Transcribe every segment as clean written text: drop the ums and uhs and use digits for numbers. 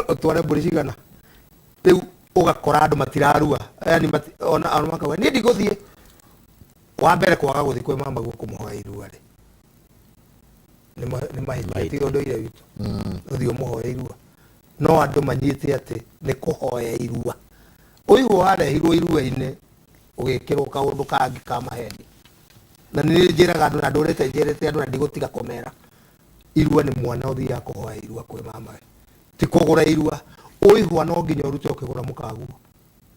Ũtware mbũri cigana? Rĩu ũgakora andũ matirarua, yani ona makauga niĩ ndigũthiĩ. Wa mbere, kwaga gũthiĩ kwĩ mama guo kũmũhoya irua rĩ, nĩ mahĩtia, ti ũndũire witũ. Ũthiĩ ũmũhoe irua, no andũ manyite atĩ nĩ kũhoya irua. Ũigua warehirwo irua-inĩ ũgĩkĩrwo kaũndũ kangĩ ka maheni. Na nĩ njĩraga andũ, na ndũrĩte njĩrĩte andũ, na ndigũtiga kũmera, irua nĩ mwana ũthiaga kũhoya irua kwĩ mamawe, ti kũgũra irua. Ũihwa no nginya ũrute ũkĩgũra mũkaguo.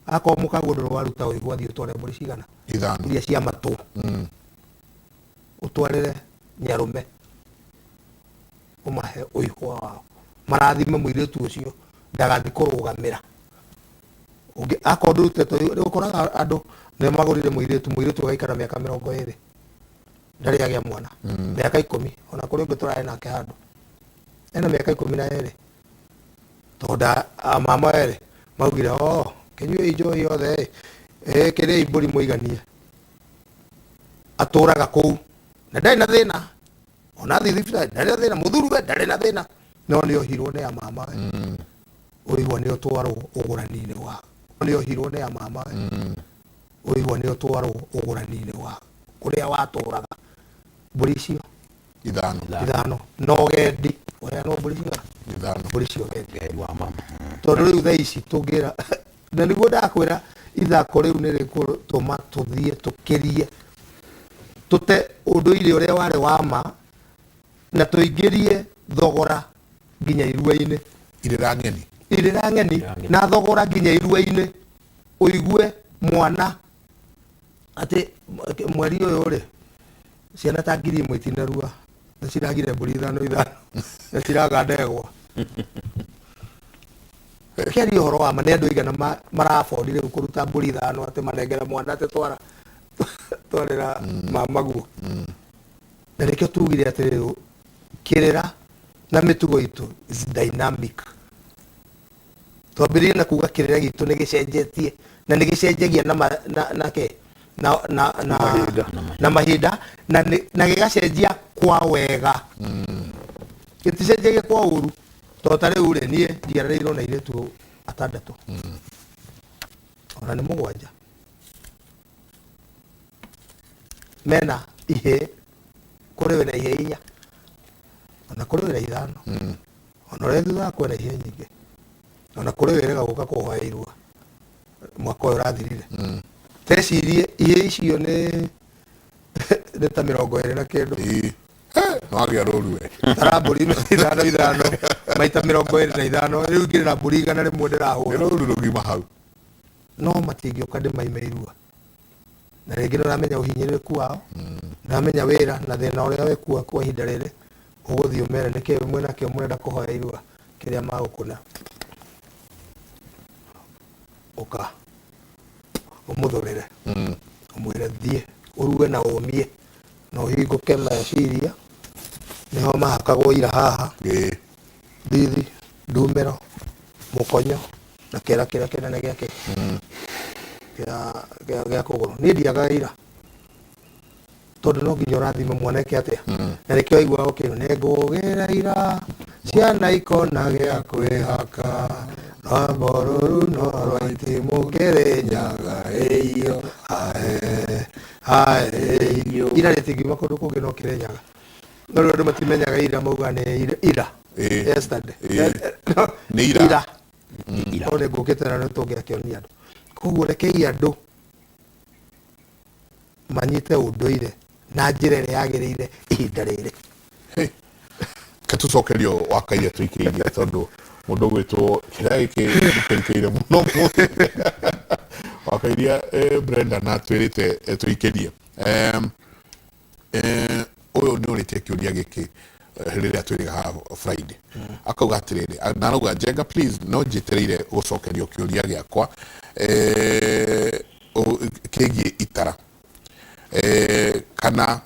Akorwo mũkaguo ndũrĩ waruta ũihwa, thiĩ ũtware mbũri cigana? Ithano. Iria cia matũ, ũtwarĩre nyarũme, ũmahe ũihwa wao, marathime mũirĩtu ũcio ndagathi kũrũgamĩra ũngĩ. Akorwo ndũrutĩte, rĩu ũkoraga andũ nĩ magũrire mũirĩtu, mũirĩtu agaikara mĩaka 20 ndarĩ agĩa mwana, mĩaka 10. Ona kũrĩ ũngĩ tũrarĩ nake handũ ena mĩaka 12, tondũ mama erĩ maugire, "O kĩnyuei njohi yothe ĩ, kĩrĩi mbũri mũiganie." Atũraga kũu na ndarĩ na thĩna, ona athiĩ thibitarĩ ndarĩ na thĩna, mũthuri we ndarĩ na thĩna, no nĩ ohirwo nĩ a mama we. Ũigua nĩ ũtwarwo ũgũrani-inĩ wa, nĩ ohirwo nĩ a mama we. Ũigua nĩ ũtwarwo ũgũrani-inĩ wa kũrĩa watũraga, mbũri icio Ithano. Ithano, na ũgendi ũheanwo mbũri cigana? Ithano. Mbũri cia ũgendi. Ũgendi wa mama. Tondũ rĩu thaa ici tũngĩra, na nĩguo ndakwĩra, ithako rĩu nĩ rĩkũtũma tũthiĩ tũkĩrie, tũte ũndũire ũrĩa warĩ wa ma, na tũingĩrie thogora nginya irua-inĩ. Irĩra ng'eni. Irĩra ng'eni. Irĩra ng'eni. Na thogora nginya irua-inĩ, ũigue mwana atĩ mweri ũyũ rĩ, ciana ta 1000 itinarua na ciragire mbũri ithano ithano na ciraga ndegwa. Kĩaria ũhoro wa ma, nĩ andũ aigana marabodi rĩu kũruta mbũri ithano atĩ manengere mwana atĩ twara, twarĩra mamaguo? Na nĩkĩo tugire atĩrĩrĩ, kĩrĩra na mĩtugo itũ is dynamic. Twambĩrĩrie na kuga kĩrĩra gitũ nĩ gĩcenjetie, na nĩ gĩcenjagia na na na ke na na na Mahinda. Na mahinda, na na gĩgacenjia kwa wega, gĩticenjagia kwa ũru. Tondũ ta rĩu rĩ, niĩ njiaranĩirwo na airĩtu atandatũ, ona nĩ mũgwanja, mena ihĩĩ, kũrĩ wĩna ihĩĩ inya, ona kũrĩ wĩna ithano, ona ũrĩa thutha kwĩna ihĩĩ nyingĩ, ona kũrĩ wĩrega gũka kũhoya irua mwaka ũyũ ũrathirire. Tecirie ihĩĩ icio nĩ ta 20 na kĩndũ. Ĩĩ. No agĩa rũru we. Tara mbũri ithano ithano maita 25, rĩu ngĩrĩ na mbũri 100 Nĩ ndĩrahũra. Rũru rũgima hau. No matingĩũka ndĩmaime irua, na rĩngĩ nĩ ũramenya ũhinyĩrĩrĩku wao, nĩũramenya wĩra na thĩna ũrĩa wĩkuo kwa ihinda rĩrĩ. Ũgũthiĩ ũmere nĩkĩ mwĩnakĩo mũrenda kũhoya irua, kĩrĩa magũkũna ũka ũmũthũrĩre, ũmwĩre thiĩ ũrue na ũmie na ũhingũke meciria. Nĩho mahakagwo ira haha. Thithi, ndumĩro, mũkonyo na kĩara kĩrĩa kĩnene gĩake gĩa kũgũrũ. Niĩ ndiagaga ira, tondũ no nginya ũrathime mwana eke atĩa. Na nĩkĩo waiguaga ũkĩrwo, "Nĩngũgĩra ira ciana ikona gĩa kwĩhaka, rwambo rũru no rwa itimũ kĩrĩnyaga ĩiyo ae ae ĩiyo." Ira rĩtingiuma kũndũ kũngĩ no Kĩrĩnyaga. No rĩu andũ matimenyaga ira, mauga nĩ ira, ira. Yesterday. Nĩ ira. Ira. Ira. No nĩ ngũkĩte na nĩ tũngĩakĩonia andũ. Koguo rekei andũ manyite ũndũire na njĩra ĩrĩa yagĩrĩire ihinda rĩrĩ. Ke tũcokerio wakairia tũikĩirie, tondũ mũndũ ũgwĩtwo kĩrĩa gĩkĩ gĩkĩrikĩire mũno wakairia, Brenda, na twĩrĩte tũikĩrie. Ũyũ nĩ ũrĩtie kĩũria gĩkĩ rĩrĩa twĩrĩga haha Friday, akauga atĩrĩrĩ, na arauga, "Njenga, please, no njetereire gũcokerio kĩũria gĩakwa kĩgiĩ itara, kana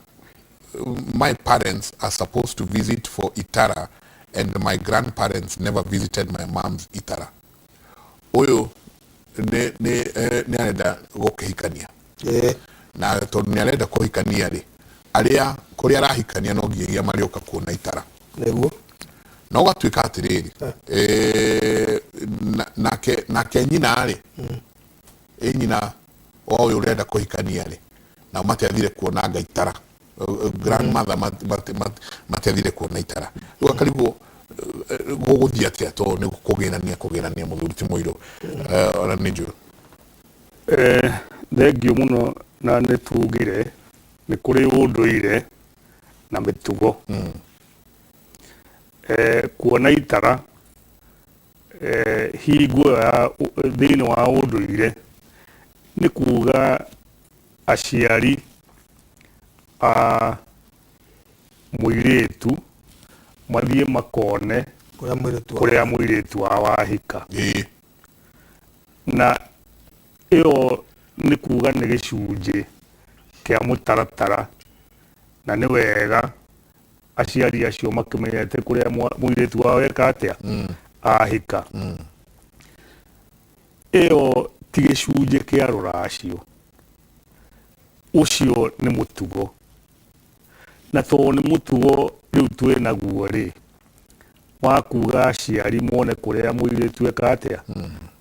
my parents are supposed to visit for itara and my grandparents never visited my mom's itara." Ũyũ nĩ arenda gũkĩhikania, na tondũ nĩ arenda kũhikania rĩ, arĩa kũrĩa arahikania no nginyagia marĩũka kuona itara. Nĩguo. Na ũgatuĩka atĩrĩrĩ, nake nyina rĩ, ĩ nyina wa ũyũ ũrenda kũhikania rĩ, nao matiathire kuona anga itara, grandmother matiathire kuona itara. Rĩu akarigwo gũgũthiĩ atĩa, tondũ nĩ kũgĩrania kũgĩrania mũthuri ti mũirũ. Ona nĩ njũĩ. Thengiũ mũno, na nĩ tugire nĩ kũrĩ ũndũire na mĩtugo. Kuona itara hingo ĩyo ya thĩinĩ wa ũndũire nĩ kuga aciari a mũirĩtu mathiĩ makone kũrĩa mũirĩtu wao. Kũrĩa mũirĩtu wao wahika. Na ĩyo nĩ kuga nĩ gĩcunjĩ kĩa mũtaratara, na nĩ wega aciari acio makĩmenyete kũrĩa mũirĩtu wao eka atĩa, ahika. Ĩyo ti gĩcunjĩ kĩa rũracio, ũcio nĩ mũtugo, na tondũ nĩ mũtugo rĩu twĩ naguo rĩ, wa kuga aciari mone kũrĩa mũirĩtu eka atĩa,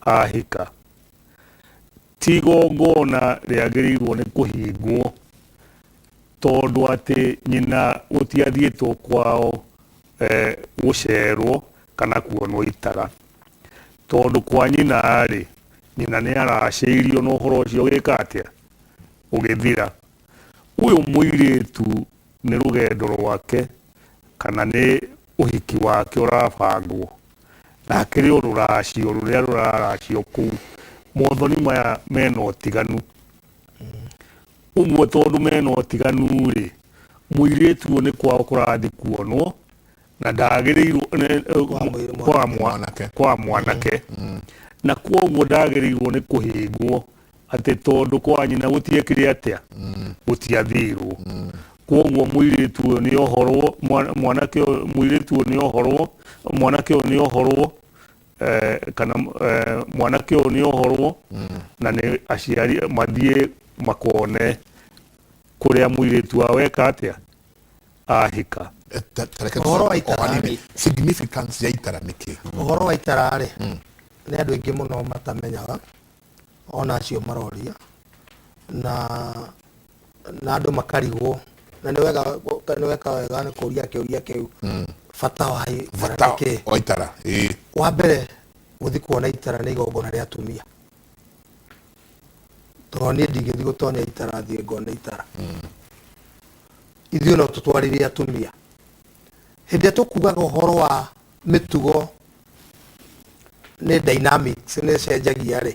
ahika, ti igongona rĩagĩrĩirwo nĩ kũhingwo tondũ atĩ nyina gũtiathiĩtwo kwao gũcerwo kana kuonwo itara, tondũ kwa nyina rĩ, nyina nĩ aracĩirio na ũhoro ũcio ũgĩka atĩa, ũgĩthira. Ũyũ mũirĩtu nĩ rũgendo rwake kana nĩ ũhiki wake ũrabangwo, na hakĩrĩ o rũracio rũrĩa rũraracio kũu. Mothoni maya mena ũtiganu ũguo, tondũ mena ũtiganu rĩ, mũirĩtu ũyũ nĩ kwao kũrathiĩ kuonwo na ndagĩrĩirwo Kwa kwa mwanake. Kwa mwanake, na kwoguo ndagĩrĩirwo nĩ kũhĩngwo atĩ tondũ kwa nyina gũtiekire atĩa, gũtiathirwo. Kwoguo mũirĩtu ũyũ nĩ ohorwo, mwanake ũyũ, mũirĩtu ũyũ nĩ ohorwo, mwanake ũyũ nĩ ohorwo, kana mwanake ũyũ nĩ ohorwo, na nĩ aciari mathiĩ makone kũrĩa mũirĩtu wao eka atĩa, ahika. Ta reke Ũhoro wa tũcoke itara o hanini. rĩ. Significance ya itara nĩ kĩ? Ũhoro wa itara rĩ, nĩ andũ aingĩ mũno matamenyaga, ona acio maroria na andũ makarigwo, na nĩ wega, nĩ weka wega nĩ kũria kĩũria kĩu, bata wa itara bata nĩ kĩ? Wa itara, ĩĩ. Wa mbere, gũthiĩ kuona itara nĩ igongona rĩa atumia, tondũ niĩ ndingĩthiĩ gũtonya itara thiĩ ngone itara. Ithuĩ no tũtwarire atumia. Hĩndĩ ĩrĩa tũkugaga ũhoro wa mĩtugo nĩ dynamics, nĩ ĩcenjagia rĩ,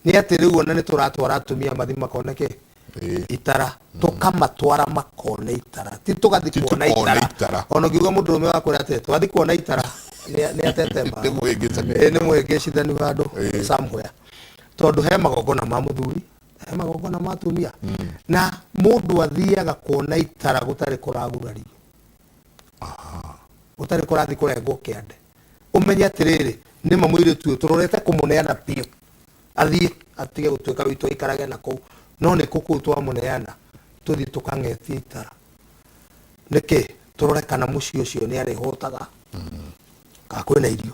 nĩ atĩ rĩu ona nĩ tũratwara atumia mathiĩ makone kĩ? Itara. Tũkamatwara makone itara, ti tũgathiĩ Ti kuona tũkone itara. Itara. Ona ũngiuga mũndũrũme wakwĩra atĩ twathiĩ kuona itara, nĩ atetema. Nĩ mũhĩngĩcani. Ĩ, nĩ mũhĩngĩcithanu handũ somewhere, tondũ he magongona ma mũthuri, he magongona ma atumia, na mũndũ athiaga kuona itara gũtarĩ kũragurario, gũtarĩ kũrathiĩ kũrengwo kĩande. Ũmenye atĩrĩrĩ, nĩma mũirĩtu ũyũ tũrorete kũmũneana biũ, athiĩ atige gũtuĩka witũ, aikarage na kũu, no nĩ kũ kũu twamũneana tũthiĩ tũkang'etie itara nĩkĩ? Tũrore kana mũciĩ ũcio nĩ arĩhũtaga, kana kwĩna irio.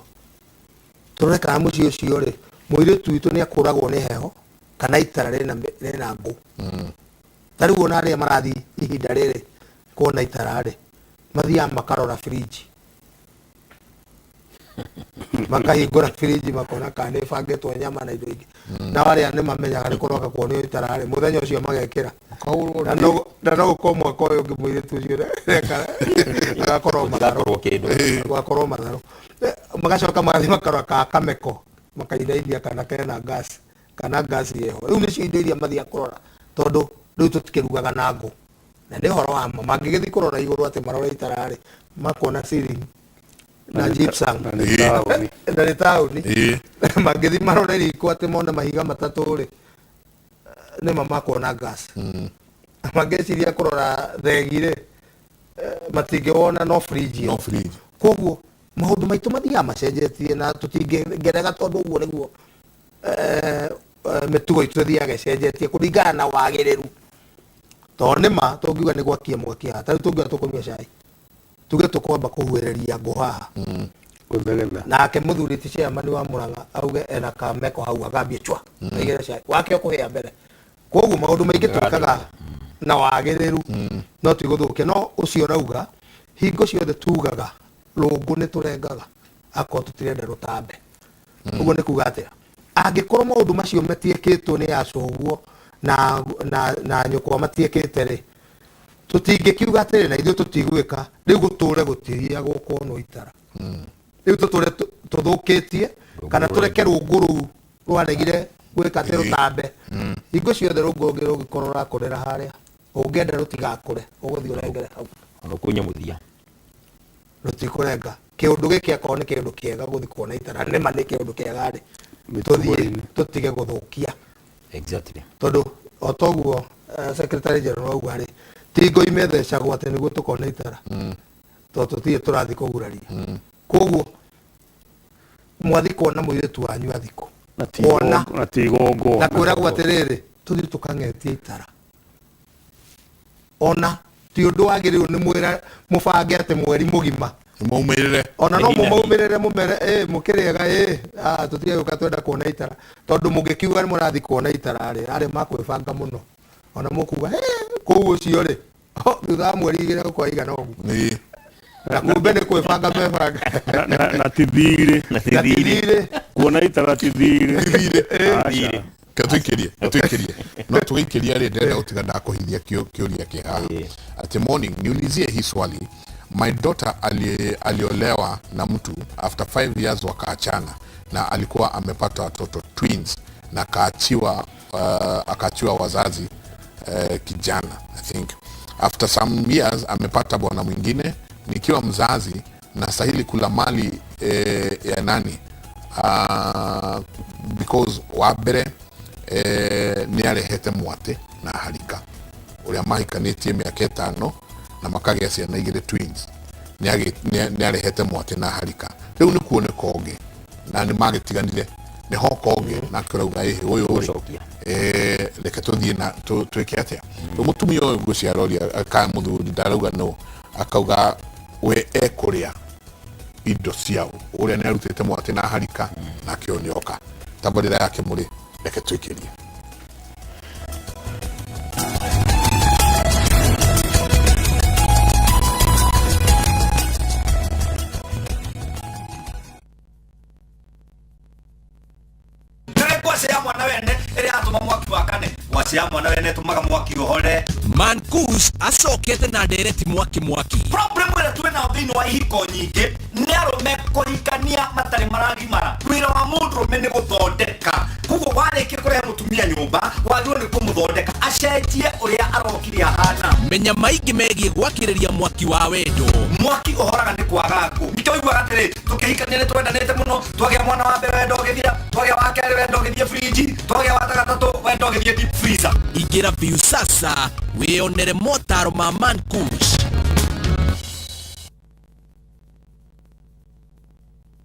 Tũrore kana mũciĩ ũcio rĩ, mũirĩtu witũ nĩ akũragwo nĩ heho, kana itara rĩna ngũ. Ta rĩu ona arĩa marathiĩ ihinda rĩrĩ kuona itara rĩ, mathiaga makarora fridge, makahingũra fridge, makona kana nĩ ĩbangĩtwo nyama na indo ingĩ. Nao arĩa nĩ mamenyaga nĩ kũroka kuonio itara rĩ, mũthenya ũcio magekĩra. Ũkahũrwo. Na no gũkorwo mwaka ũyũ ũngĩ mũirĩtu ũcio agakorwo matharũ. Gũtigakorwo kĩndũ. Gwakorwo matharũ. Magacoka magathiĩ makarora ka kameko, makainainia kana kena gas, kana gas ĩho. Rĩu nĩcio indo iria mathiaga kũrora, tondũ rĩu tũtikĩrugaga na ngũ. Na nĩ ũhoro wa ma, mangĩgĩthiĩ kũrora igũrũ atĩ marore itara rĩ, makona ceiling na gypsum. Na nĩ taũni. Na nĩ taũni. Mangĩthiĩ marore riko atĩ mone mahiga matatũ rĩ, nĩma makuona gas. Mangĩciria kũrora thegi rĩ, matingĩwona, no fridge ĩyo. No fridge. Koguo maũndũ maitũ mathiaga macenjetie, na tũtingĩgerega, tondũ ũguo nĩguo mĩtugo itũ ĩthiaga ĩcenjetie kũringana na wagĩrĩru. Tondũ nĩma tũngiuga nĩ gwakia mwaki haha, ta rĩu tũngiuga tũkũnyua cai, tuge tũkwamba kũhuhĩrĩria ngũ haha. Gũthegena. Nake mũthuri ti chairman wa Murang'a auge ena kameko hau agambie chwa aigĩre cai wake ũkũhĩa mbere. Koguo maũndũ maingĩ twĩkaga na wagĩrĩru no ti gũthũkia. No ũcio ũrauga hingo ciothe tugaga rũngũ nĩ tũrengaga akorwo tũtirenda rũtambe. Ũguo nĩ kuga atĩa? Angĩkorwo maũndũ macio matiĩkĩtwo nĩ acoguo na na na nyũkwa matiĩkĩte rĩ, tũtingĩkiuga atĩrĩ na ithuĩ tũtigwĩka. Rĩu gũtũre gũtithiagwo kuonwo itara, rĩu tũtũre tũthũkĩtie kana tũreke rũngũ rũu rwaregire gwĩka atĩ rũtambe. Hingo ciothe rũngũ rũngĩ rũngĩkorwo rũrakũrĩra harĩa ũngĩenda rũtigakũre, ũgũthiĩ ũrengere hau. Ona kunya mũthia. Rũtikũrenga. Kĩũndũ gĩkĩ akorwo nĩ kĩũndũ kĩega gũthiĩ kuona itara, nĩma nĩ kĩũndũ kĩega rĩ, tũthiĩ Mĩtugo-inĩ. tũtige gũthũkia. Exactly. Tondũ o toguo secretary general auga rĩ, ti ngoi methecagwo atĩ nĩguo tũkona itara, tondũ tũtirĩ tũrathiĩ kũguraria. Koguo mwathi kuona mũirĩtu wanyu athikũ Na ti kuona na ti igongona. Na kwĩragwo atĩrĩrĩ, tũthiĩ tũkang'etie itara, ona ti ũndũ wagĩrĩirwo nĩ mwĩra mũbange atĩ mweri mũgima. Maumĩrĩre. Ona no Nĩ hi na hi. mũmaumĩrĩre mũmere ĩ mũkĩrĩega ĩ tũtige gũka twenda kuona itara, tondũ mũngĩkiuga nĩ mũrathiĩ kuona itara rĩ, arĩ makwĩbanga mũno, ona mũkuga kũu ũcio rĩ, thutha wa mweri 2 gũkorwo igana ũguo. Nĩ Na kumbe nĩ kwĩbanga mebanga. Na ti thirĩ. Na ti Na ti thirĩ. thirĩ. Kuona itara ti thirĩ. Thirĩ. Aca. Tũikĩrie, tũikĩrie, no tũgĩikĩria rĩ, ndĩrenda gũtiga ndakũhithia kĩũria kĩ haha. Ati morning, niulizie hii swali. My daughter aliolewa na mtu, after 5 years wakaachana, na alikuwa amepata watoto twins na akaachiwa wazazi kijana. I think after some years amepata bwana mwingine. Nikiwa mzazi nastahili kula mali ya nani? Because wa mbere nĩ arehete mwatĩ na harika ũrĩa mahikanĩtie mĩaka 5 na makagĩa ciana 2 twins. Nĩ arehete mwatĩ na harika, rĩu nĩ kuoneka ũngĩ na nĩ magĩtiganire, nĩ hoka ũngĩ nake ũrauga ĩhĩ ũyũ rĩ, Gũcokia. Reke tũthiĩ na twĩke atĩa. Rĩu mũtumia ũyũ ngwĩciria aroria kana mũthuri ndarauga no akauga we ekũrĩa indo ciao, ũrĩa nĩ arutĩte mwatĩ na harika nake ũyũ nĩoka tabarĩra yake mũrĩ. Reke twĩkĩrie. Ngwacĩ ya mwana wene ĩrĩa yatũma mwaki wakane, ngwacĩ ya mwana wene ĩtũmaga mwaki ũhore. Mankush acokete na ndereti mwaki mwaki. Problem ĩrĩa twĩ nayo thĩinĩ wa ihiko nyingĩ nĩ arũme kũhikania matarĩ maragimara. Wĩra wa mũndũrũme nĩ gũthondeka, koguo warĩkia kũrehe mũtumia nyũmba wagĩrĩirwo nĩ kũmũthondeka acenjie ũrĩa arokire ahana. Menya maingĩ megiĩ gwakĩrĩria mwaki wa wendo. Mwaki ũhoraga nĩ kwaga ngũ. Nikĩo ũiguaga atĩrĩ, tũkĩhikania nĩ twendanĩte mũno, twagĩa mwana wa mbere wendo ũgĩthira, twagĩa wa kerĩ wendo ũgĩthiĩ fridge, twagĩa wa gatatũ wendo ũgĩthiĩ deep freezer. Ingĩra Viusasa wĩyonere motaro ma Mankush.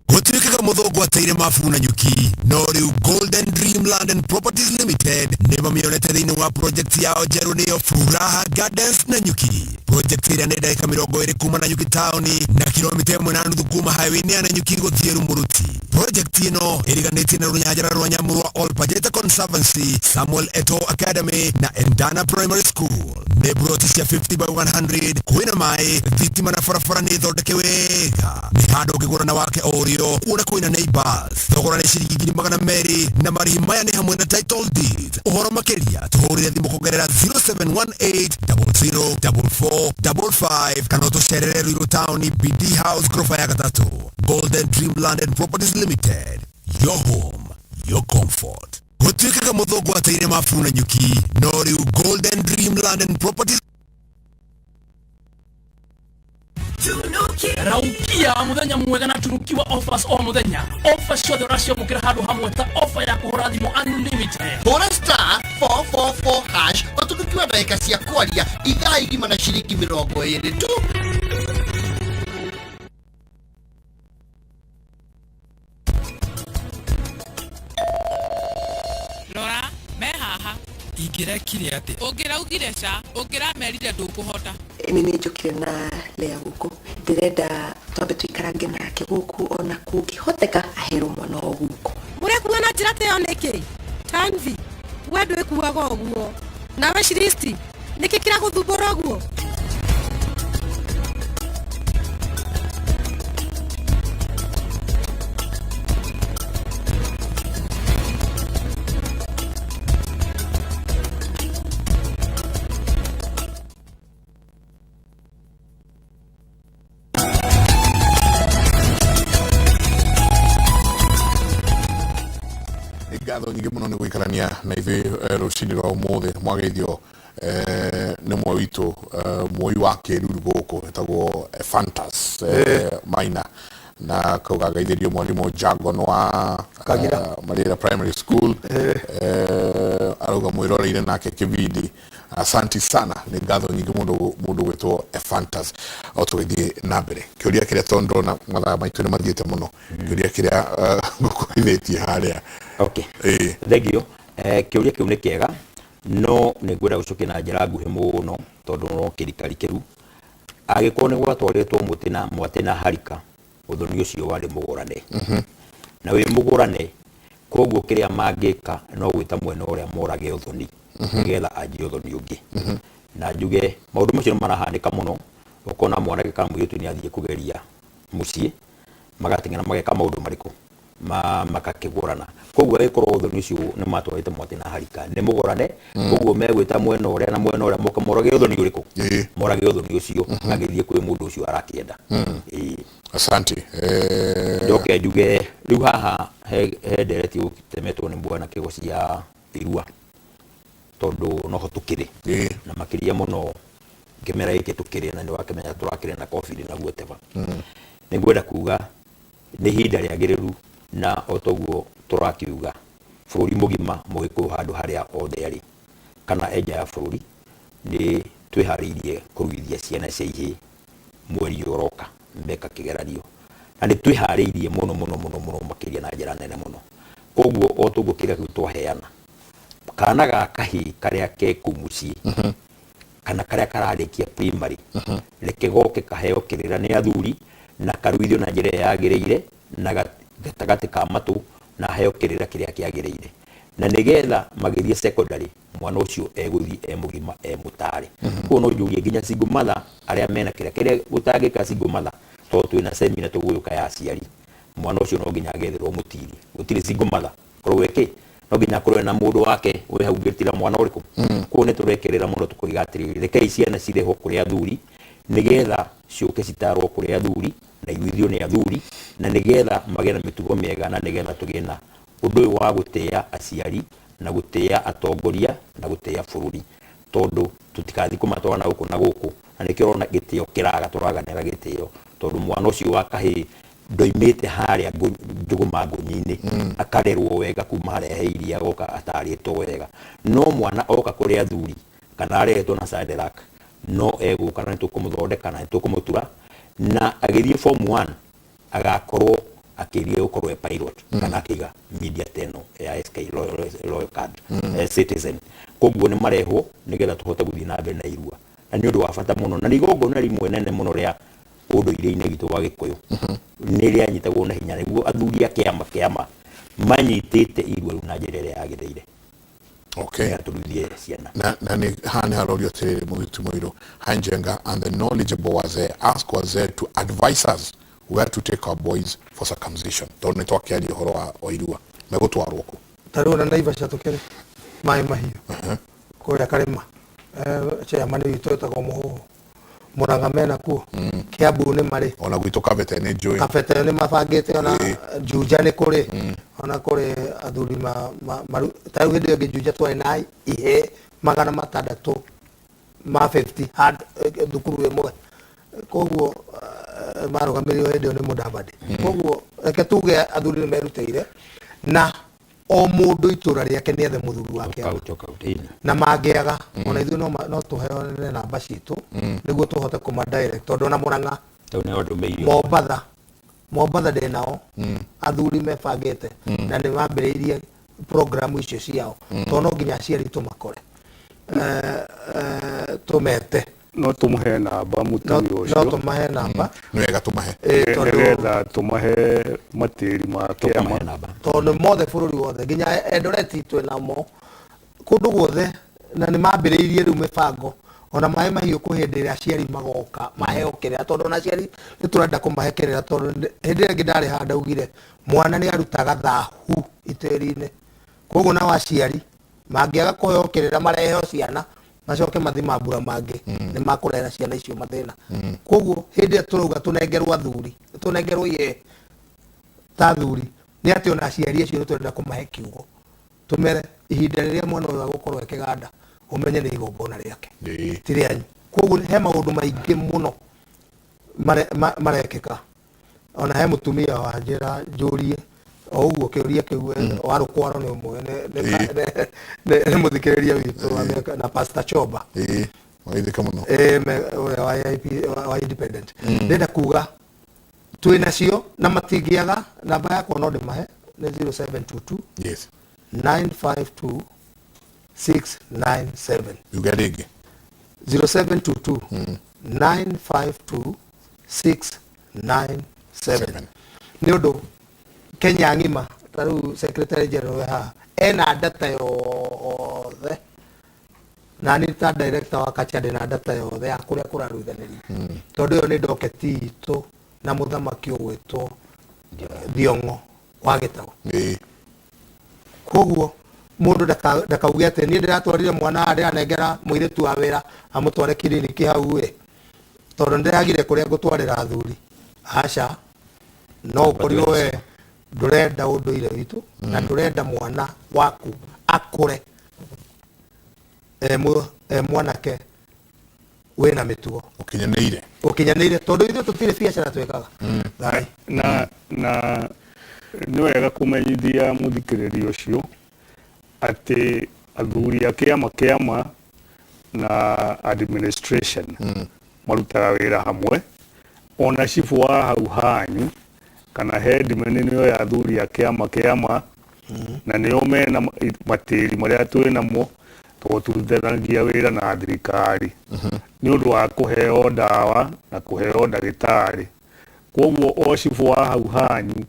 Gũtuĩkaga mũthũngũ ateire mabu na nyuki, no rĩu Golden Dream Land and Properties Limited nĩ mamĩonete thĩinĩ wa project yao njerũ, nĩyo Furaha Gardens na Nyuki. Project ĩrĩa nĩ ndagĩka 20 kuma na Nyuki taũni na kilomita 1.5 kuma highway-inĩ ya Nanyuki gũthiĩ Rumuruti. Project ĩno ĩriganĩtie na rũnyanjara rwa nyamũ rwa Olpajeta Conservancy, Samuel Eto Academy na Endana Primary School. Nĩ broti cia 50 by 100, kwĩna maĩ, thitima na barabara nĩ thondeke wega. Nĩ handũ ũngĩgũra na wake o ũrĩo, kuona kwĩna neighbors. Thogora nĩ ciringi 200,000 na marĩhi maya nĩ hamwe na title deed. Ũhoro makĩria tũhũrĩre thimũ kũgerera 0718 0044 55 kana ũtũcerere Ruiru Town, BD House, ghorofa ya gatatũ. Golden Dream Land and Properties Limited, your home, your comfort. Gũtuĩkaga mũthũngũ ateire mabu na nyuki, no rĩu Golden Dream Land and Properties. Raukia muthenya mwega na tunukiwa offers o muthenya, offer ciothe ũraciamũkĩra handũ hamwe, ta offer ya kũhũra thimũ unlimited. Hũra *444# ũtunukiwa ndagĩka cia kwaria ithaa igima na ciringi 20 tu. Rora me haha. Ingĩrekire atĩa? Ũngĩraugire ca, ũngĩramerire ndũkũhota. Nĩ nĩ njũkire na Lea gũkũ, ndĩrenda twambe tũikarange nake. nake gũkũ, ona kũngĩhoteka aherwo mwana o gũkũ. Mũrekuo na njĩra ta ĩyo nĩkĩ? Tanvi, we ndwĩkuaga ũguo. Nawe Shiristi, nĩkĩ kĩragũthumbũra ũguo? Nĩ ngatho nyingĩ mũno nĩ gũikarania na ithuĩ rũcinĩ rwa ũmũthĩ. Mwageithio nĩ mwe witũ, mwoi wa kĩruru gũkũ etagwo Fantas Maina, na kauga gaithĩrio mwarimũ Jagon wa Kagira. Marira Primary School. Arauga mwĩroreire nake kĩbindi. Asanti sana, nĩ ngatho nyingĩ mũndũ mũndũ gwĩtwo Fantas. O tũgĩthiĩ na mbere, kĩũria kĩrĩa, tondũ ndona mathaa maitũ nĩ mathiĩte mũno, kĩũria kĩrĩa ngũkũrithĩtie harĩa. Okay, thengio. Kĩũria kĩu nĩ kĩega, no nĩ ngwenda gũcokia na njĩra nguhĩ mũno tondũ no kĩrikarikĩru. Angĩkorwo nĩ gwatwarĩtwo mũtĩ na mwatĩ na harika, ũthoni ũcio warĩ mũgũrane na wĩ mũgũrane, koguo kĩrĩa mangĩka no gwĩta mwena ũrĩa morage ũthoni nĩgetha anjie ũthoni ũngĩ. Na njuge maũndũ macio nĩ marahanĩka mũno, ũkona mwanake kana mũirĩtu nĩ athiĩ kũgeria mũciĩ, magateng'era mageka maũndũ marĩkũ makakĩgũrana. Koguo agĩkorwo ũthoni ũcio nĩ matwarĩte mwatĩ na harika nĩ mũgũrane, koguo megwĩta mwena ũrĩa na mwena ũrĩa moke morage ũthoni ũrĩkũ, morage ũthoni ũcio agĩthiĩ kwĩ mũndũ ũcio arakĩenda. Ĩĩ. Asante. Njoke njuge rĩu haha he ndereti gũtemetwo nĩ bwana kĩgo cia irua, tondũ noho tũkĩrĩ na makĩria mũno kĩmera gĩkĩ tũkĩrĩ na nĩ wakĩmenya tũrakĩrĩ na COVID na whatever. Nĩ ngwenda kuga nĩ ihinda rĩagĩrĩru, na o toguo tũrakiuga bũrũri mũgima, mũgĩkũyũ handũ harĩa othe arĩ kana enja ya bũrũri, nĩ twĩharĩirie kũruithia ciana cia ihĩĩ mweri ũyũ ũroka meka kĩgeranio, na nĩ twĩharĩirie mũno mũno mũno mũno makĩria na njĩra nene mũno. Koguo o toguo kĩrĩa kĩu twaheana, kana ga kahĩĩ karĩa ke kũu mũciĩ kana karĩa kararĩkia primary, reke goke kaheo kĩrĩra nĩ athuri na karuithio na njĩra ĩrĩa yagĩrĩire na gatagatĩ ka matũ, na aheo kĩrĩra kĩrĩa kĩagĩrĩire, na nĩgetha magĩthiĩ secondary mwana ũcio egũthiĩ e mũgima e mũtare. Koguo no njugie nginya single mother arĩa mena kĩrĩa kĩrĩa gũtangĩka single mother, tondũ twĩna semina tũgũgĩũka ya aciari, mwana ũcio no nginya agetherwo mũtiri. Gũtirĩ single mother korwo ĩkĩ no nginya akorwo na mũndũ wake wĩ hau ngĩtira mwana ũrĩkũ. Koguo nĩ tũrekerera mũno tũkoiga atĩrĩrĩ, rekei ciana cirehwo kũrĩ athuri nĩgetha ciũke citarwo kũrĩ athuri na iruithio nĩ athuri, na nĩgetha magĩe na mĩtugo mĩega, na nĩgetha tũgĩe na ũndũ ũyũ wa gũtĩa aciari na gũtĩa atongoria na gũtĩa bũrũri, tondũ tũtikathiĩ kũmatwara na gũkũ na gũkũ. Na nĩkĩo ũrona gĩtĩo kĩraga, tũraganĩra gĩtĩo, tondũ mwana ũcio wa kahĩĩ ndoimĩte harĩa njũgũma ngũnyi-inĩ, akarerwo wega kuma harĩa he iria agoka atarĩtwo wega. No mwana oka kũrĩ athuri kana arehetwo na Sadelak, no egũka na nĩtũkũmũthondeka na nĩtũkũmũtura, na agĩthiĩ form 1 agakorwo akĩria gũkorwo e pilot kana akĩiga media teno ya SK Royal Card, Citizen. Koguo nĩ marehwo nĩgetha tũhote gũthiĩ na mbere na irua, na nĩ ũndũ wa bata mũno, na nĩ igongona rĩmwe nene mũno rĩa ũndũire-inĩ witũ wa Gĩkũyũ, nĩ rĩanyitagwo na hinya nĩguo athuri a kĩama kĩama manyitĩte irua rĩu na njĩra ĩrĩa yagĩrĩire. Nĩgetha tũruithie ciana. Na nĩ haha nĩ harorio atĩrĩrĩ, mũgĩtu mũirũ Hanjenga and the knowledgeable wazee, ask wazee to advise us where to take our boys for circumcision, tondũ nĩ twakĩaria ũhoro wa irua, megũtwarwo kũ? Ta rĩu ona Naivasha tũkĩrĩ maĩ mahiũ kũrĩa Karĩma, chairman witũ etagwo Mũhũhũ, Mũrang'a mena kuo, Kiambu nĩ marĩ, ona gwitũ Kabete nĩ njũĩ, Kabete nĩ mabangĩte, ona Juja nĩ kũrĩ, ona kũrĩ athuri ta rĩu hĩndĩ ĩyo ĩngĩ Juja twarĩ na ihĩĩ 650 hand thukuru ĩmwe, koguo marũgamĩrĩirwo hĩndĩ ĩyo nĩ Mudavadi. Koguo reke tuge athuri nĩ merutĩire, na o mũndũ itũra rĩake nĩ ethe mũthuri wake na mangĩaga, ona ithuĩ no tũheane namba citũ nĩguo tũhote kũma direct, tondũ ona Mũrang'a, Mombatha ndĩ nao athuri mebangĩte na nĩ mambĩrĩirie programu icio ciao, tondũ no nginya aciari tũmakore, tũmete No tũmũhe namba mũtumia no ũcio. Tũmahe namba. Nĩ wega tũmahe. Tondũ nĩgetha tũmahe matĩri ma kĩama. Tondũ mothe bũrũri wothe nginya Eldoret twĩnamo kũndũ guothe, na nĩ mambĩrĩirie rĩu mĩbango ona maĩ mahiũ kwĩ hĩndĩ ĩrĩa aciari magoka maheo kĩrĩra, tondũ ona aciari nĩ tũrenda kũmahe kĩrĩra, tondũ hĩndĩ ĩrĩa ĩngĩ ndarĩ haha ndaugire mwana nĩ arutaga thahu itĩri-inĩ. Koguo nao aciari mangĩaga kũheo kĩrĩra, mareheo ciana macoke mathi mambura mangĩ, nĩ makũrehera ciana icio mathĩna. Koguo hĩndĩ ĩrĩa tũrauga tũnengerwo athuri, tũnengerwo iye ta athuri, nĩ atĩ ona aciari acio nĩ tũrenda kũmahe kiugo, tũmere ihinda rĩrĩa mwana ũyũ agũkorwo e kĩganda, ũmenye nĩ igongona rĩake, ti rĩanyu. Koguo he maũndũ maingĩ mũno marekĩka. Ona he mũtumia wa njĩra njũrie o ũguo kĩũria kĩu wa rũkwaro, nĩ ũmwe nĩ mũthikĩrĩria witũ wa na Pastor Choba. Waithĩka mũno. Ũrĩa wa AIP, wa Independent. Ndĩrenda kuga twĩ nacio na matingĩaga. Namba yakwa no ndĩmahe nĩ 0722 952 697. Uga rĩngĩ. 0722 952 697. Nĩ ũndũ Kenya ng'ima, ta rĩu secretary general wĩ haha ena data yothe, na niĩ ta director wa kacha ndĩna data yothe ya kũrĩa kũraruithanĩrio, tondũ ĩyo nĩ ndoketi itũ na mũthamaki ũgwĩtwo Thiong'o wa Gĩtaũ. Koguo mũndũ ndakauge atĩ niĩ ndĩratwarire mwana haha, ndĩranengera mũirĩtu wa wĩra amũtware kiriniki hau ĩ, tondũ nĩndĩragire kũrĩa ngũtwarĩra athuri. Aca, no ũkorirwo we ndũrenda ũndũire witũ na ndũrenda mwana waku akũre e mwanake wĩna mĩtugo ũkinyanĩire. Ũkinyanĩire, tondũ ithuĩ tũtirĩ biacara twĩkaga. Thai. Na nĩ wega kũmenyithia mũthikĩrĩria ũcio atĩ athuri a kĩama na administration marutaga wĩra hamwe. Ona cibũ wa hau hanyu kana headman nĩo ya athuri a kĩama na nĩo mena matĩri marĩa twĩ namo, tondũ turutithanagia wĩra na thirikari nĩ ũndũ wa kũheo ndawa na kũheo ndagĩtarĩ. Koguo o cibũ wa hau hanyu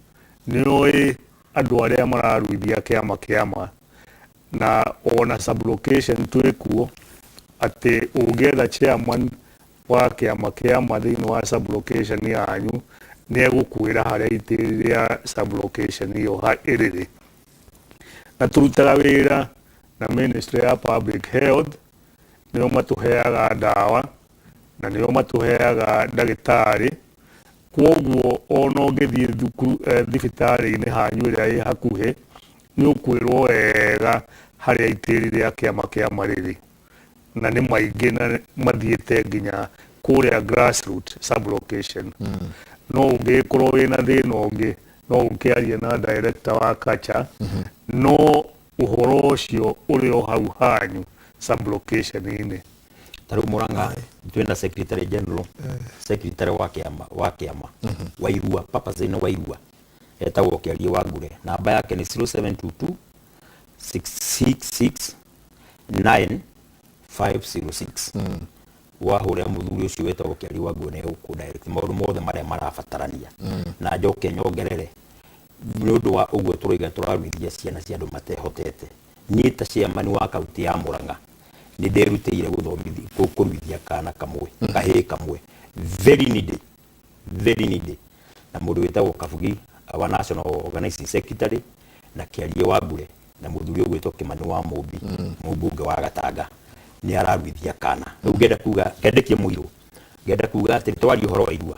nĩoĩ andũ arĩa mararuithia kĩama, na ona sublocation twĩkuo, atĩ ũngĩetha chairman wa kĩama thĩinĩ wa sublocation yanyu, nĩ egũkwĩra harĩa itĩri rĩa sublocation ĩyo ĩrĩrĩ. Na tũrutaga wĩra na Ministry ya Public Health, nĩo matũheaga ndawa na nĩo matũheaga ndagĩtarĩ. Kwoguo ona ũngĩthiĩ thukuru, thibitarĩ-inĩ hanyu ĩrĩa ĩ hakuhĩ, nĩ ũkwĩrwo wega harĩa itĩri rĩa kĩama rĩrĩ, na nĩ maingĩ na mathiĩte nginya kũrĩa grassroot sublocation. No ũngĩkorwo wĩna thĩna ũngĩ, no ũkĩarie na director wa kacha, no ũhoro ũcio ũrĩ o hau hanyu sublocation-inĩ. Ta rĩu Murang'a twĩna secretary general, secretary wa kĩama wa Irua, purpose wa Irua, etagwo Kĩarie wa Ngure. Namba yake nĩ 0722 666 9506. Wahũrĩra mũthuri ũcio wĩtagwo Kĩarie wa Ngure, nĩ egũkũ direct maũndũ mothe marĩa marabatarania. Na njoke nyongerere, nĩ ũndũ wa ũguo tũroiga tũraruithia ciana cia andũ matehotete, niĩ ta chairman wa kaunti ya Murang'a nĩ ndĩrutĩire gũthomithia, kũruithia kana kamwe, kahĩĩ kamwe, very needy, very needy, na mũndũ wĩtagwo Kabugi wa national organizing secretary na Kĩarie wa Ngure na mũthuri ũgwĩtwo Kĩmani wa Mũmbi, mũmbunge wa Gatanga, nĩ araruithia kana. Rĩu ngenda kuga ngendekie mũirũ, ngenda kuga atĩ twarie ũhoro wa irua,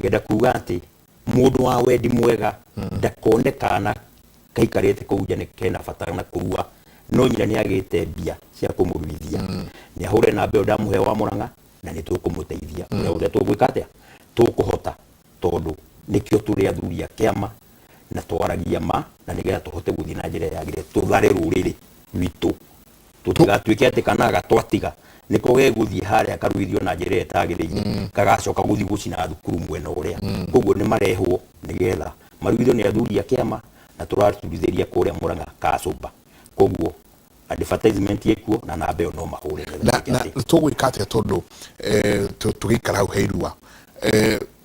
ngenda kuga atĩ mũndũ wa wendi mwega ndakone kana kaikarĩte kũu nja nĩ kena bata na kũrua, no nyina nĩ agĩte mbia cia kũmũruithia, nĩ ahũre namba ĩyo ndamũhe wa Murang'a, na nĩ tũkũmũteithia ũrĩa wothe tũgwĩka atĩa tũkũhota, tondũ nĩkĩo tũrĩ athuri a kĩama na twaragia ma, na nĩgetha tũhote gũthiĩ na njĩra yagĩrĩire, tũthare rũrĩrĩ rwitũ, tũtigatuĩke atĩ kana gatwatiga nĩko gegũthiĩ harĩa karuithio na njĩra ĩrĩa ĩtagĩrĩire, kagacoka gũthiĩ gũcina thukuru mwena ũrĩa. Koguo nĩ marehwo nĩgetha maruithio nĩ athuri a kĩama, na tũraturithĩria kũrĩa Murang'a Kacũmba. Koguo Advertisement ĩkuo na namba ĩyo no mahũre nĩgetha Na meke na atĩ. Tũgwĩka atĩa tondũ tũgĩikara hau he irua,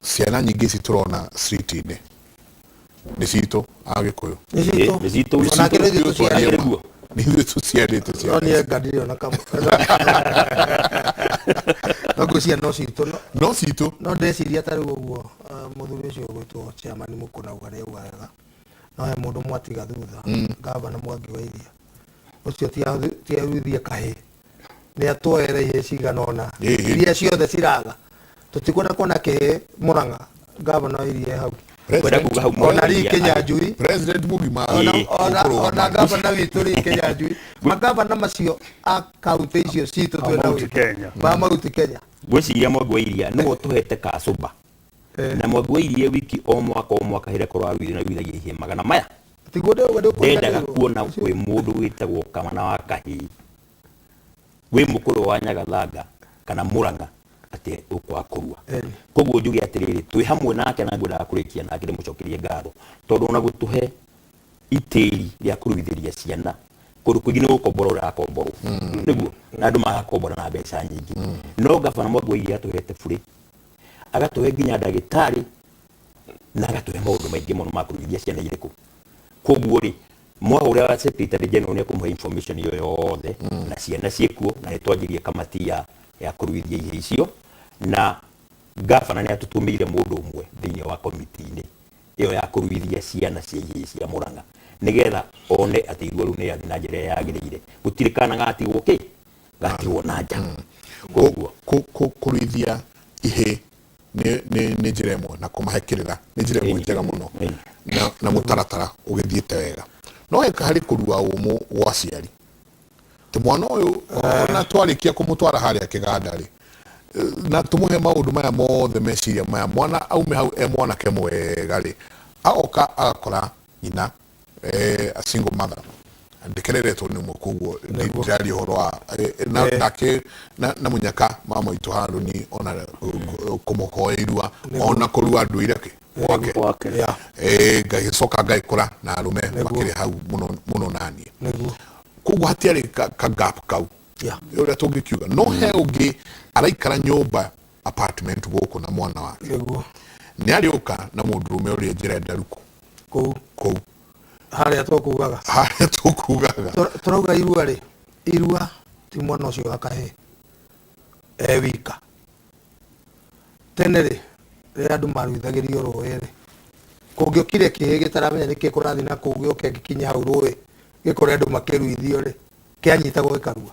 ciana nyingĩ ici tũrona street-inĩ nĩ citũ Agĩkũyũ? Nĩ citũ. Nĩ citũ. Onake nĩ ithuĩ tũciarĩte. Nĩguo. Nĩ ithuĩ tũciarĩte No ciana niĩ ici. anga ndirĩ ona kamwe. No ngwĩciria no citũ no. No citũ. No ndĩreciria ta rĩu ũguo mũthuri ũcio ũgwĩtwo chairman Mũkũnauga nĩ auga wega, no he mũndũ mwatiga thutha. Gavana Mwangi wa Iria ũcio ti aruithie kahĩ, nĩ atwoere ihĩ cigana ũna iria ciothe ciraga. Tũtikwenda kuona kĩhĩ Mũrang'a, gavana wa Iria e hau. Kwenda kuga hau ona Mwangi wa Lee Iria Kinyanjui. President mũgima. Ona ũkũrũgama. Ona gavana witũ Lee Kinyanjui, magavana macio a kaunti icio citũ A twĩna Mount witũ. Kenya. Ma Mount Kenya. Ngwĩciria Mwangi wa Iria nĩwe ũtũhete kacũmba na Mwangi wa Iria wiki o mwaka o mwaka hĩrĩa korwo aruithio na aruithagia ihĩĩ magana maya. Tiguo ndĩrauga ndũkuona. Ndendaga kuona kwĩ mũndũ wĩtagwo kamana wa kahĩĩ wĩ mũkũrũ wa Nyagathanga kana Mũrang'a atĩ ũkwaga kũrua. Koguo njuge atĩrĩrĩ, twĩ hamwe nake na ngwendaga kũrĩkia nake ndĩmũcokerie ngatho tondũ ona gũtũhe itĩri rĩa kũruithĩria ciana kũndũ kũingĩ nĩ gũkombora ũrakomborwo nĩguo na andũ magakombora na mbeca nyingĩ, no gabana Mwangi wa Iria atũhete burĩ, agatũhe nginya ndagĩtarĩ na agatũhe maũndũ maingĩ mũno ma kũruithia ciana irĩkũ. Koguo rĩ, mwahũra secretary general nĩ ekũmũhe information ĩyo yothe na ciana ciĩkuo, na nĩ twanjirie kamati ya kũruithia ihĩĩ icio, na gabana nĩ atũtũmĩire mũndũ ũmwe thĩinĩ wa komiti-inĩ ĩyo ya kũruithia ciana cia ihĩĩ cia Mũrang'a nĩgetha one atĩ irua rĩu nĩ rĩrathiĩ na njĩra ĩrĩa yagĩrĩire, gũtirĩ kana gatigwo kĩ gatigwo na nja. Koguo Kũruithia ihĩĩ nĩ njĩra ĩmwe na kũmahe kĩrĩra nĩ njĩra ĩmwe njega mũno na mũtaratara ũgĩthiĩte wega, no heka harĩ kũrua ũmũ gwa aciari ti mwana ũyũ ona twarĩkia kũmũtwara harĩa kĩganda rĩ, na tũmũhe maũndũ maya mothe, meciria maya, mwana aume hau e mwanake mwega rĩ, agoka agakora nyina a single mother ndikereretwo nĩ ũmwe, koguo ndĩraria ũhoro wa na nake na mũnyaka mama witũ handũ ni ona kũmũhoya irua ona kũrua ndũire kĩ gwake. Gwake. Ngagĩcoka ngagĩkora na arũme makĩrĩ hau mũno mũno naniĩ. Nĩguo. Koguo hatiarĩ ka gap kau ũrĩa tũngĩkiuga, no he ũngĩ araikara nyũmba apartment gũkũ na mwana wake. Nĩguo. Nĩ arĩũka na mũndũrũme ũrĩa njĩra ndarukũ kũu kũu harĩa tũkugaga. Harĩa tũkugaga. Tũrauga irua rĩ, irua ti mwana ũcio wa kahĩĩ e wika. Tene rĩ, rĩrĩa andũ maruithagĩrio rũĩ rĩ, kũngĩokire kĩhĩĩ gĩtaramenya nĩkĩ kũrathiĩ na kũu, gĩũke gĩkinye hau rũĩ gĩkore andũ makĩruithio rĩ, kĩanyitagwo gĩkarua.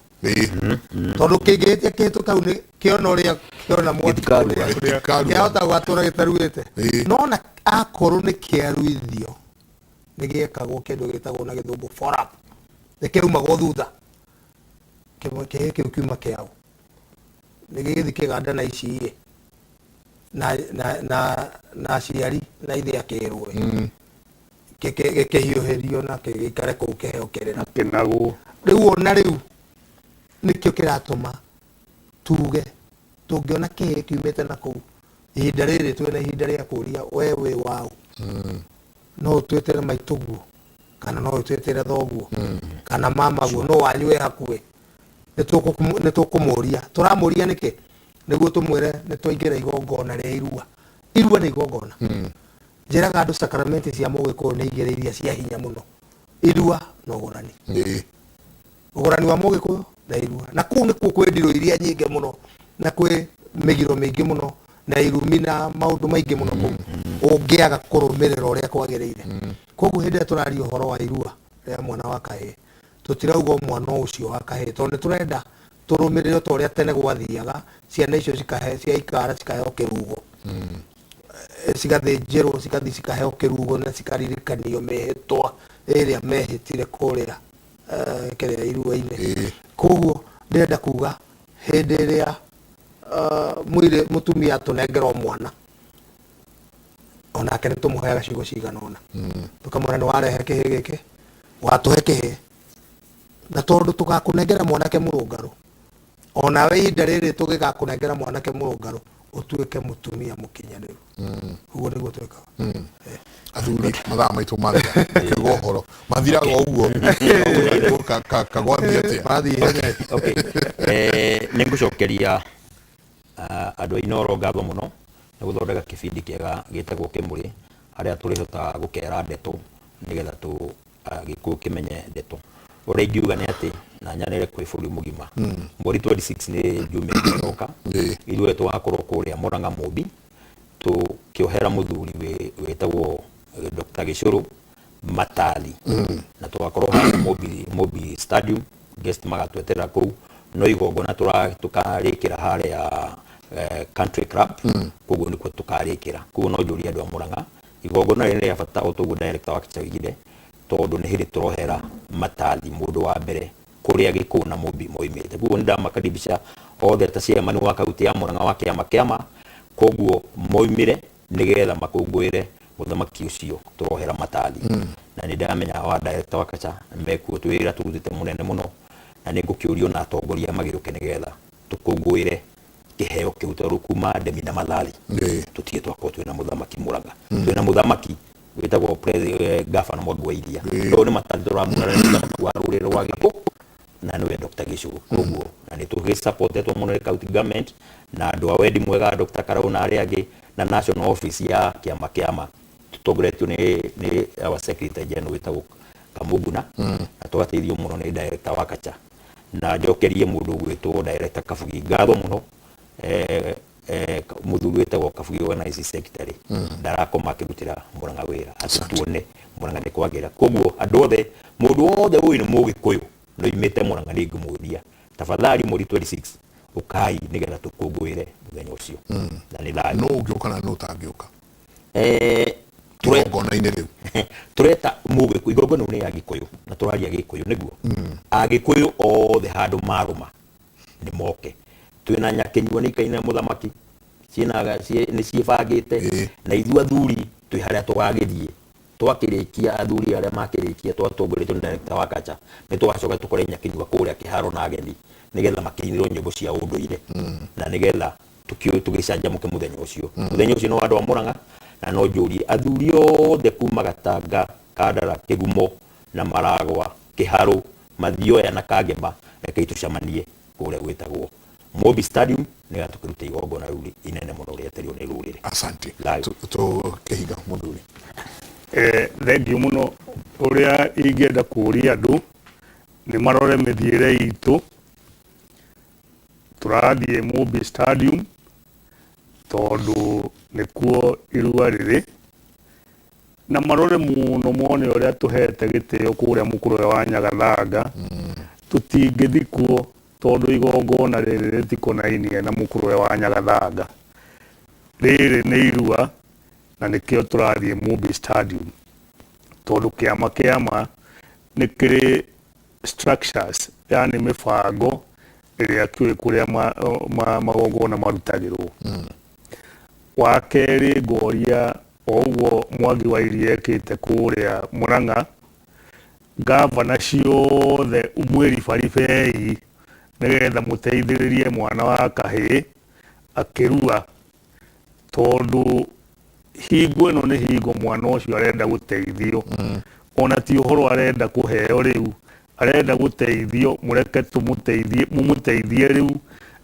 Tondũ kĩngĩhĩtia kĩhĩtũka hau nĩ kĩona ũrĩa kĩona mwaki Gĩtikarua. ũrĩa. Gĩtikarua. Kĩahota gwatũra gĩtaruĩte. No na akorwo nĩ kĩaruithio nĩ gĩekagwo kĩndũ gĩtagwo na gĩthũngũ follow up, nĩ kĩrumagwo thutha. Kĩmwe kĩhĩĩ kĩu kiuma kĩao nĩ gĩgĩthiĩ kĩganda na ici ĩ na aciari na ithe akĩrwo ĩ. Gĩkĩhiũhĩrio na gĩgĩikare kũu kĩheo kĩrĩra. Kĩnagwo. Rĩu ona rĩu nĩkĩo kĩratũma tuge tũngĩona kĩhĩĩ kiumĩte na kũu ihinda rĩrĩ twĩna ihinda rĩa kũria we wĩ waũ, no ũtwĩtĩre maitũguo kana no ũtwĩtĩre thoguo kana mamaguo, no wanyu wĩ hakuhĩ. Nĩ tũkũmũria, tũramũria nĩkĩ? Nĩguo tũmwĩre nĩ twaingĩra igongona rĩa irua. Irua nĩ igongona. Njĩraga andũ sakramenti cia mũgĩkũyũ nĩ igĩrĩ iria cia hinya mũno, irua na ũgũrani. Ũgũrani wa mũgĩkũyũ na irua, na kũu nĩkuo kwĩ ndirũ iria nyingĩ mũno na kwĩ mĩgiro mĩingĩ mũno na irumi na maũndũ maingĩ mũno kũu ũngĩaga kũrũmĩrĩra ũrĩa kwagĩrĩire. Koguo hĩndĩ ĩrĩa tũraria ũhoro wa irua rĩa mwana wa kahĩĩ, tũtirauga o mwana ũcio wa kahĩĩ, tondũ nĩ tũrenda tũrũmĩrĩre ta ũrĩa tene gwathiaga, ciana icio cia ikara cikaheo kĩrugo. Cigathĩnjĩrwo, cigathiĩ cikaheo kĩrugo na cikaririkanio mĩhĩtwa ĩrĩa mehĩtire kũrĩa kĩrĩa irua-inĩ. Koguo ndĩrenda kuga hĩndĩ ĩrĩa mũtumia atũnengera mwana, onake nĩ tũmũheaga ciugo cigana ũna. Tũkamwĩra nĩ warehe kĩhĩĩ gĩkĩ, watũhe kĩhĩĩ, na tondũ tũgakũnengera mwanake mũrũngarũ, onawe ihinda rĩrĩ tũgĩgakũnengera mwanake mũrũngarũ, Ũtuĩke mũtumia mũkinyanĩru. Ũguo nĩguo twĩkaga. Athuri, mathaa maitũ mathira kiuga ũhoro mathiraga ũguo kagwathiĩ atĩa? Mathiĩ ihenya. Okay. Nĩ ngũcokeria andũ a Inooro ngatho mũno nĩ gũthondeka kĩbindi kĩega gĩtagwo Kĩmũrĩ, harĩa tũrĩhotaga gũkera ndeto nĩgetha tũ Gĩkũyũ kĩmenye ndeto. Ũrĩa ingiuga nĩ atĩ na nyanĩre kwĩ bũrũri mũgima, mweri 26 nĩ Jumia ĩno ĩroka, ithuothe tũgakorwo kũrĩa Murang'a Mũmbi tũkĩohera mũthuri wĩtagwo Dr. Gĩcũrũ matathi, na tũgakorwo harĩa Mũmbi Stadium, guest magatweterera kũu, no igongona tũkarĩkĩra harĩa Country Club, koguo nĩkuo tũkarĩkĩra. Koguo no njũrie andũ a Murang'a, igongona rĩrĩ nĩ rĩa bata o toguo director wa Kicha oigire, tondũ nĩ hĩndĩ tũrohera matathi mũndũ wa mbere kũrĩa Gĩkũyũ na Mũmbi moimĩte. Koguo nĩ ndamakaribisha othe ta chairman wa kaunti ya Murang'a wa kĩama kĩama, koguo moimĩre nĩgetha makũngũĩre mũthamaki ũcio tũrohera matathi. Na nĩ ndamenya wa director wa Kacha mekuo, twĩ wĩra tũrutĩte mũnene mũno, na nĩ ngũkĩũrio na atongoria magĩũke nĩgetha tũkũngũĩre kĩheo kĩu, tondũ kuma Ndemi na Mathari tũtirĩ twakorwo twĩna mũthamaki Murang'a. Twĩna mũthamaki wĩtagwo Gavana Mwangi wa Iria, no nĩ matathi tũramwĩra nĩ mũthamaki wa rũrĩrĩ rwa Gĩkũyũ na nĩwe Dr. Gĩcũrũ. Koguo na nĩ tũgĩsupportetwo mũno nĩ county government na andũ a wendi mwega, Dr. Karau na arĩa angĩ, na national office ya kĩama kĩama tũtongoretio nĩ our secretary general wĩtagwo Kamuguna, na tũgateithio mũno nĩ director wa Kacha. Na njokerie mũndũ ũgwĩtwo director Kabugi ngatho mũno, mũthuri wĩtagwo Kabugi organizing secretary ndarakoma akĩrutĩra Murang'a wĩra atĩ tuone Murang'a nĩ kwagĩra. Koguo andũ othe, mũndũ wothe ũyũ nĩ Mũgĩkũyũ na oimĩte Murang'a, nĩ ngũmũria tafadhali mweri 26 ũkai nĩgetha tũkũngũĩre mũthenya ũcio, na nĩ thayũ. No ũngĩũka na no ũtangĩũka igongona-inĩ rĩu? Tureta Mũgĩkũyũ, igongona rĩu nĩ ya Gĩkũyũ na tũraria Gĩkũyũ, nĩguo Agĩkũyũ othe handũ marũma nĩ moke. Twĩna Nyakĩnyua nĩ ikaina mũthamaki, nĩ ciĩbangĩte, na ithuĩ athuri twĩ harĩa tũgagĩthiĩ twakĩrĩkia, athuri arĩa makĩrĩkia twatongoretio nĩ director wa Kacha, nĩ tũgacoka tũkore Nyakĩnyua kũrĩa kĩharo na ageni nĩgetha makĩinĩrwo nyĩmbo cia ũndũire, na nĩgetha tũgĩcanjamũke mũthenya ũcio. Mũthenya ũcio nĩ wa andũ a Murang'a, na no njũrie athuri othe kuma Gatanga, Kandara, Kĩgumo na Maragwa, Kĩharũ, Mathioya na Kangema, rekei tũcemanie kũrĩa gwĩtagwo Mobi Stadium nĩgetha tũkĩrute igongona rĩu inene mũno rĩetereirwo nĩ rũrĩrĩ. Asante. Tũkĩhinga mũthuri. Thengiũ mũno. Ũrĩa ingĩenda kũũria andũ nĩ marore mĩthiĩre itũ. Tũrathiĩ Mobi Stadium tondũ nĩkuo irua rĩrĩ, na marore mũno mone ũrĩa tũhete gĩtĩo kũrĩa mũkũrwe wa Nyagathanga. Tũtingĩthi kuo tondũ igongona rĩrĩ rĩtikonainie na mũkũrwe wa Nyagathanga. Rĩrĩ nĩ irua na nĩkĩo tũrathiĩ Mobi Stadium, tondũ kĩama kĩama nĩ kĩrĩ structures, yani mĩbango ĩrĩa kĩũĩ kũrĩa magongona marutagĩrwo. Wa kerĩ, ngoria o ũguo Mwangi wa Iria ekĩte kũrĩa Murang'a, ngavana ciothe mwĩribaribei nĩgetha mũteithĩrĩrie mwana wa kahĩĩ akĩrua, tondũ hingo ĩno nĩ hingo mwana ũcio arenda gũteithio. Ona ti ũhoro arenda kũheo rĩu, arenda gũteithio, mũreke tũmũteithie, mũmũteithie rĩu.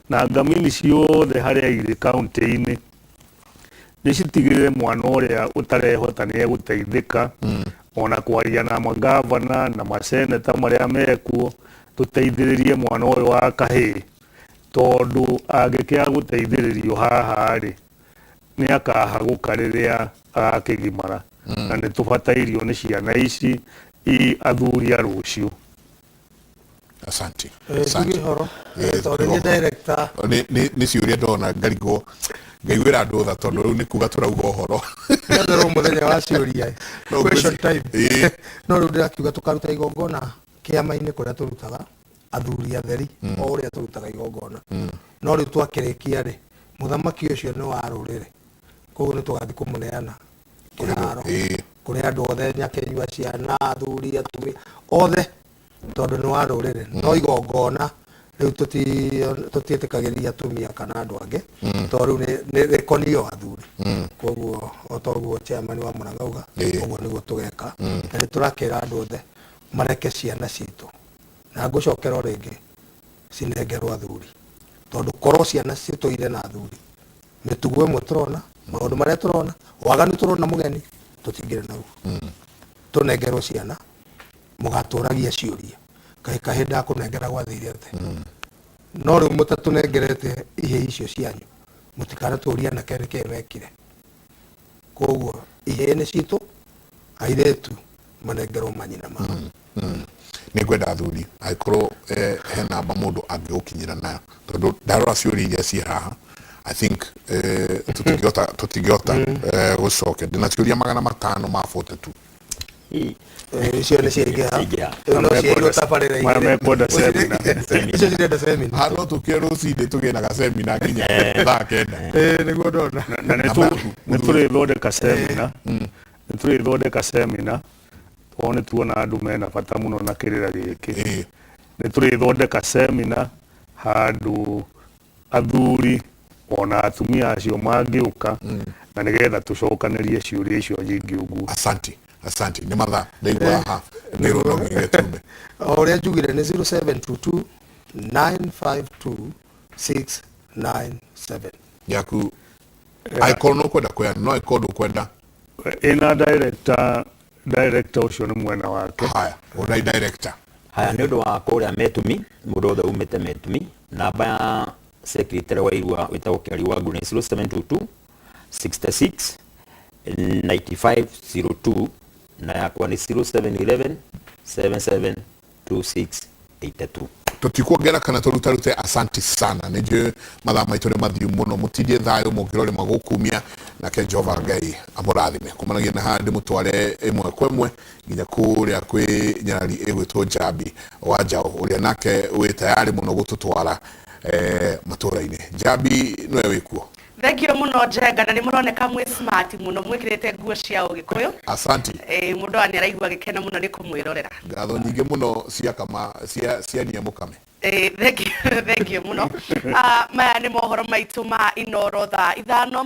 Na ngamini ciothe harĩa irĩ kaunti-inĩ nĩ citigĩrĩre mwana ũrĩa ũtarehota nĩ egũteithĩka, ona kwaria na magavana na maseneta marĩa mekuo, tũteithĩrĩrie mwana ũyũ wa kahĩĩ, tondũ angĩkĩaga gũteithĩrĩrio haha rĩ, nĩ akahagũka rĩrĩa agakĩgimara, na nĩ tũbatairio nĩ ciana ici i athuri a rũciũ. Asante. Tuge ũhoro. Tondũ nĩ director. Nĩ ciũria ndona ngarigwo ngaiguĩra andũ tha, tondũ rĩu nĩ kuga tũrauga ũhoro. Nĩatherwo mũthenya wa ciũria. No Question time. No rĩu ndĩrakiuga tũkaruta igongona kĩama-inĩ kũrĩa tũrutaga athuri atheri, o ũrĩa tũrutaga igongona. No rĩu twakĩrĩkia rĩ, mũthamaki ũcio nĩ wa rũrĩrĩ, koguo nĩ tũgathiĩ kũmũneana kĩharo kũrĩ andũ othe, nyakĩnyua, ciana, athuri, atumia othe, tondũ nĩ wa rũrĩrĩ. No igongona Rĩu tũtiĩtĩkagĩria atumia kana andũ angĩ, tondũ rĩu rĩkonio athuri. Koguo o ta ũguo chairman wa Murang'a auga, ũguo nĩguo tũgeka. Na nĩ tũrakĩra andũ othe mareke ciana citũ, na ngũcokera o rĩngĩ, cinengerwo athuri, tondũ korwo ciana citũire na athuri, mĩtugo ĩmwe tũrona, maũndũ marĩa tũrona, waganu tũrona mũgeni, tũtingĩrĩ naguo. Tũnengerwo ciana, mũgatũragia ciũria, kaĩ kahĩ ndakũnengera gwathire atĩa? No rĩu mũtatũnengerete ihĩĩ icio cianyu, mũtikanatũrie anake nĩkĩĩ mekire. Koguo ihĩĩ nĩ citũ, airĩtu manengerwo manyina mao. Nĩ ngwenda athuri, angĩkorwo he namba mũndũ angĩgũkinyĩra nayo, tondũ ndarora ciũria iria ciĩ haha, I think tũtingĩhota gũcokia. Ndĩna ciũria 542. Icio nĩ ciaingĩha. Rĩu no ciairwo tabarĩra Maya igĩrĩ. mekwenda seminar. Icio cirenda seminar. Ha, no tũkire rũcinĩ tũgĩe na gacemina nginya thaa 9. Nĩguo ndona. Na nĩ tũrĩthondeka seminar, nĩ tũrĩthondeka seminar, tondũ nĩ tuona andũ mena bata mũno na kĩrĩra gĩkĩ. Nĩ tũrĩthondeka seminar handũ athuri ona atumia acio mangĩũka, na nĩgetha tũcokanĩrie ciũria icio nyingĩ ũguo. Asante, asante. Nĩ mathaa ndaigua haha ngĩrwo no nginya tume. O ũrĩa njugire nĩ 0722 952 697. Yaku angĩkorwo no kwenda kũheana, no angĩkorwo ndũkwenda. Ĩna director ũcio nĩ mwena wake. Haya, ũrai director. Haya, nĩ ũndũ wa kũrĩa Metumi, mũndũ wothe umĩte Metumi, namba ya secretary wa irua wĩtagwo Kĩari wa Ngũ nĩ 0722 66 9502, na yakwa nĩ 0711 77 2682. Tũtikuongera kana tũrutarute. Asanti sana, nĩ njũĩ mathaa maitũ nĩ mathiu mũno. Mũtindie thayũ mũngĩrore magũkumia, nake Jehova Ngai amũrathime. Kumanagia na haha ndĩmũtware ĩmwe kwa ĩmwe nginya kũrĩa kwĩ nyarari ĩgwĩtwo Njambi wa Njaũ, ũrĩa nake wĩ tayarĩ mũno gũtũtwara matũra-inĩ. Njambi, nĩwe wĩkuo. Thengio mũno Njenga, na nĩ mũroneka mwĩ smart mũno, mwĩkĩrĩte nguo cia ũgĩkũyũ. Asanti. Mũndũ wa nĩ araigua gĩkeno mũno nĩ kũmwĩrorera. Ngatho nyingĩ mũno cia kama cia nia mũkame. Thengio, thengio mũno. Maya nĩ mohoro maitũ ma Inoro thaa 5.